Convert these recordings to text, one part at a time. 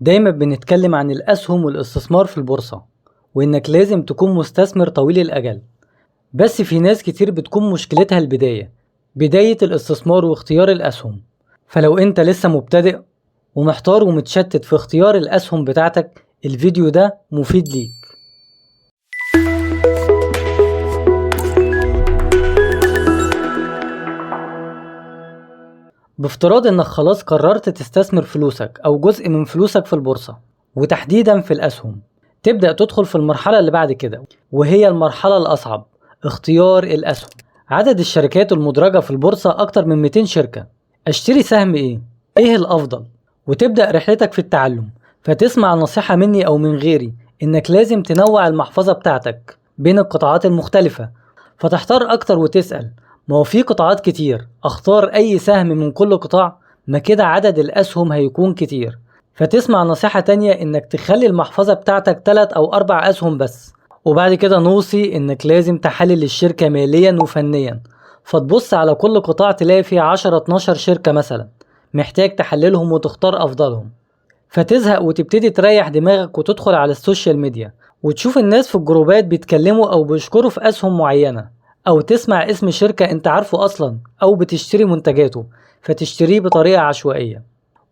دايما بنتكلم عن الأسهم والاستثمار في البورصة، وإنك لازم تكون مستثمر طويل الأجل، بس في ناس كتير بتكون مشكلتها البداية، بداية الاستثمار واختيار الأسهم. فلو أنت لسه مبتدئ ومحتار ومتشتت في اختيار الأسهم بتاعتك، الفيديو ده مفيد ليك. بافتراض انك خلاص قررت تستثمر فلوسك او جزء من فلوسك في البورصة وتحديدا في الاسهم، تبدأ تدخل في المرحلة اللي بعد كده، وهي المرحلة الاصعب، اختيار الاسهم. عدد الشركات المدرجة في البورصة اكتر من 200 شركة. اشتري سهم ايه؟ ايه الافضل؟ وتبدأ رحلتك في التعلم، فتسمع نصيحة مني او من غيري انك لازم تنوع المحفظة بتاعتك بين القطاعات المختلفة، فتحتار اكتر وتسأل ما هو في قطاعات كتير، اختار اي سهم من كل قطاع؟ ما كده عدد الاسهم هيكون كتير. فتسمع نصيحة تانية انك تخلي المحفظة بتاعتك 3 او 4 اسهم بس، وبعد كده نوصي انك لازم تحلل الشركة ماليا وفنيا، فتبص على كل قطاع تلاقي فيه 10-12 شركة مثلا محتاج تحللهم وتختار افضلهم. فتزهق وتبتدي تريح دماغك وتدخل على ال social media وتشوف الناس في الجروبات بيتكلموا او بيشكروا في اسهم معينة، او تسمع اسم شركة انت عارفه اصلا او بتشتري منتجاته فتشتريه بطريقة عشوائية،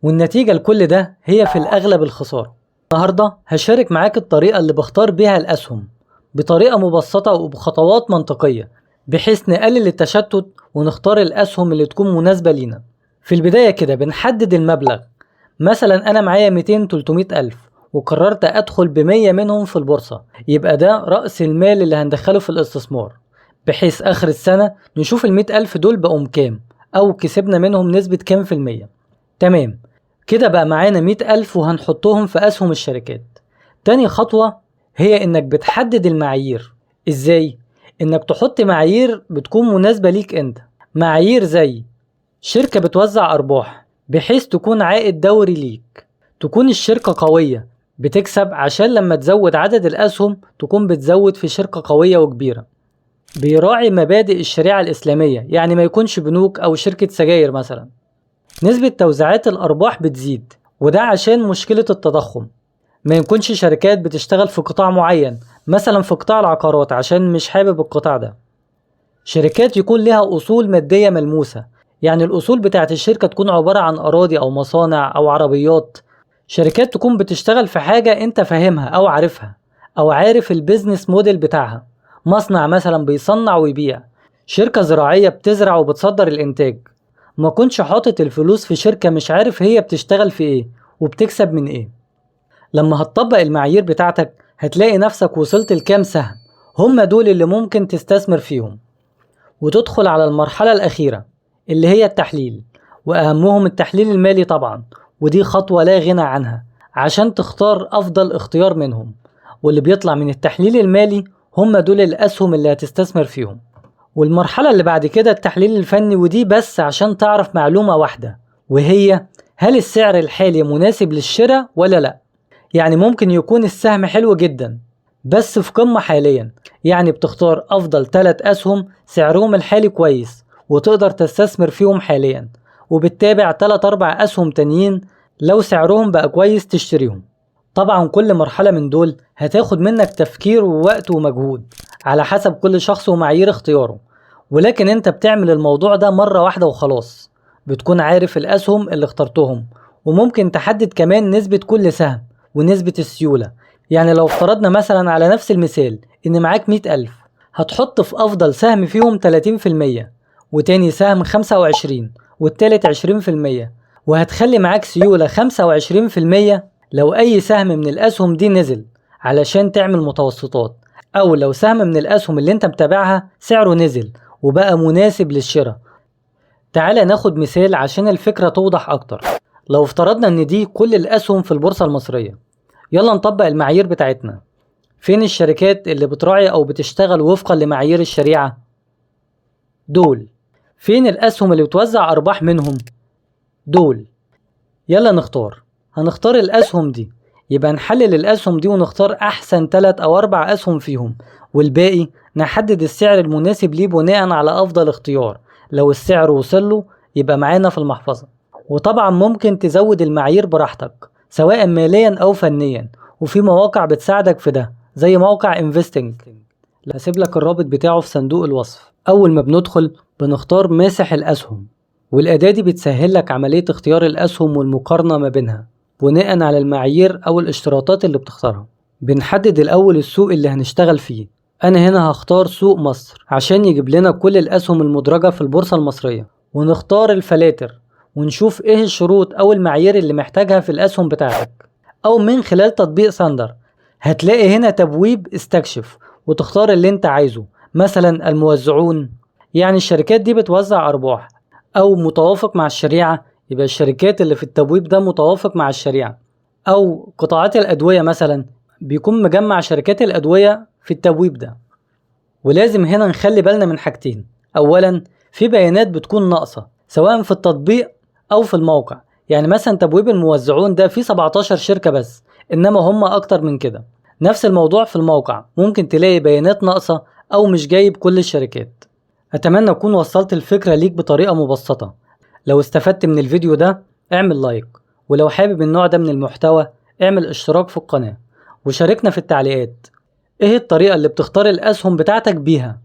والنتيجة لكل ده هي في الاغلب الخسارة. النهاردة هشارك معاك الطريقة اللي بختار بيها الاسهم بطريقة مبسطة وبخطوات منطقية، بحيث نقلل التشتت ونختار الاسهم اللي تكون مناسبة لينا. في البداية كده بنحدد المبلغ، مثلا انا معايا 200-300 الف وقررت ادخل ب100 منهم في البورصة، يبقى ده رأس المال اللي هندخله في الاستثمار، بحيث اخر السنة نشوف 100,000 دول بقوا كام او كسبنا منهم نسبة كام في المية. تمام كده بقى معانا 100,000 وهنحطهم في اسهم الشركات. تاني خطوة هي انك بتحدد المعايير. ازاي؟ انك تحط معايير بتكون مناسبة ليك انت، معايير زي شركة بتوزع ارباح بحيث تكون عائد دوري ليك، تكون الشركة قوية بتكسب عشان لما تزود عدد الاسهم تكون بتزود في شركة قوية وكبيرة، بيراعي مبادئ الشريعة الإسلامية، يعني ما يكونش بنوك أو شركة سجاير مثلا. نسبة توزيعات الأرباح بتزيد، وده عشان مشكلة التضخم. ما يكونش شركات بتشتغل في قطاع معين، مثلا في قطاع العقارات عشان مش حابب القطاع ده. شركات يكون لها أصول مادية ملموسة، يعني الأصول بتاعت الشركة تكون عبارة عن أراضي أو مصانع أو عربيات. شركات تكون بتشتغل في حاجة أنت فاهمها أو عارفها أو عارف ال business model بتاعها، مصنع مثلا بيصنع ويبيع، شركة زراعية بتزرع وبتصدر الإنتاج. ما كنتش حاطط الفلوس في شركة مش عارف هي بتشتغل في إيه وبتكسب من إيه. لما هتطبق المعايير بتاعتك هتلاقي نفسك وصلت لكام سهم هم دول اللي ممكن تستثمر فيهم، وتدخل على المرحلة الأخيرة اللي هي التحليل، وأهمهم التحليل المالي طبعا، ودي خطوة لا غنى عنها عشان تختار أفضل اختيار منهم. واللي بيطلع من التحليل المالي هم دول الأسهم اللي هتستثمر فيهم. والمرحلة اللي بعد كده التحليل الفني، ودي بس عشان تعرف معلومة واحدة، وهي هل السعر الحالي مناسب للشراء ولا لا. يعني ممكن يكون السهم حلو جدا بس في قمة حاليا، يعني بتختار أفضل 3 أسهم سعرهم الحالي كويس وتقدر تستثمر فيهم حاليا، وبتتابع 3-4 أسهم تانيين لو سعرهم بقى كويس تشتريهم. طبعا كل مرحلة من دول هتاخد منك تفكير ووقت ومجهود على حسب كل شخص ومعايير اختياره، ولكن انت بتعمل الموضوع ده مرة واحدة وخلاص، بتكون عارف الأسهم اللي اخترتهم، وممكن تحدد كمان نسبة كل سهم ونسبة السيولة. يعني لو افترضنا مثلا على نفس المثال ان معاك 100,000، هتحط في أفضل سهم فيهم 30%، وتاني سهم 25%، والتالت 20%، وهتخلي معاك سيولة 25% لو أي سهم من الأسهم دي نزل علشان تعمل متوسطات، أو لو سهم من الأسهم اللي انت متابعها سعره نزل وبقى مناسب للشراء. تعالى ناخد مثال عشان الفكرة توضح أكتر. لو افترضنا إن دي كل الأسهم في البورصة المصرية، يلا نطبق المعايير بتاعتنا. فين الشركات اللي بتراعي أو بتشتغل وفقا لمعايير الشريعة؟ دول. فين الأسهم اللي بتوزع أرباح منهم؟ دول. يلا نختار، هنختار الأسهم دي، يبقى نحلل الأسهم دي ونختار أحسن 3 أو 4 أسهم فيهم، والباقي نحدد السعر المناسب ليه بناء على أفضل اختيار. لو السعر وصل له يبقى معانا في المحفظة. وطبعا ممكن تزود المعايير براحتك، سواء ماليا أو فنيا، وفي مواقع بتساعدك في ده زي موقع Investing، هسيب لك الرابط بتاعه في صندوق الوصف. أول ما بندخل بنختار ماسح الأسهم، والأداة دي بتسهل لك عملية اختيار الأسهم والمقارنة ما بينها بناء على المعايير أو الاشتراطات اللي بتختارها. بنحدد الأول السوق اللي هنشتغل فيه، أنا هنا هختار سوق مصر عشان يجيب لنا كل الأسهم المدرجة في البورصة المصرية، ونختار الفلاتر ونشوف إيه الشروط أو المعايير اللي محتاجها في الأسهم بتاعتك. أو من خلال تطبيق ثاندر هتلاقي هنا تبويب استكشف وتختار اللي انت عايزه، مثلا الموزعون، يعني الشركات دي بتوزع أرباح، أو متوافق مع الشريعة، يبقى الشركات اللي في التبويب ده متوافق مع الشريعة، أو قطاعات الأدوية مثلا بيكون مجمع شركات الأدوية في التبويب ده. ولازم هنا نخلي بالنا من حاجتين، أولا في بيانات بتكون ناقصة سواء في التطبيق أو في الموقع، يعني مثلا تبويب الموزعون ده فيه 17 شركة بس، إنما هم أكتر من كده. نفس الموضوع في الموقع، ممكن تلاقي بيانات ناقصة أو مش جايب كل الشركات. أتمنى أكون وصلت الفكرة ليك بطريقة مبسطة. لو استفدت من الفيديو ده اعمل لايك، ولو حابب النوع ده من المحتوى اعمل اشتراك في القناة، وشاركنا في التعليقات ايه الطريقة اللي بتختار الأسهم بتاعتك بيها.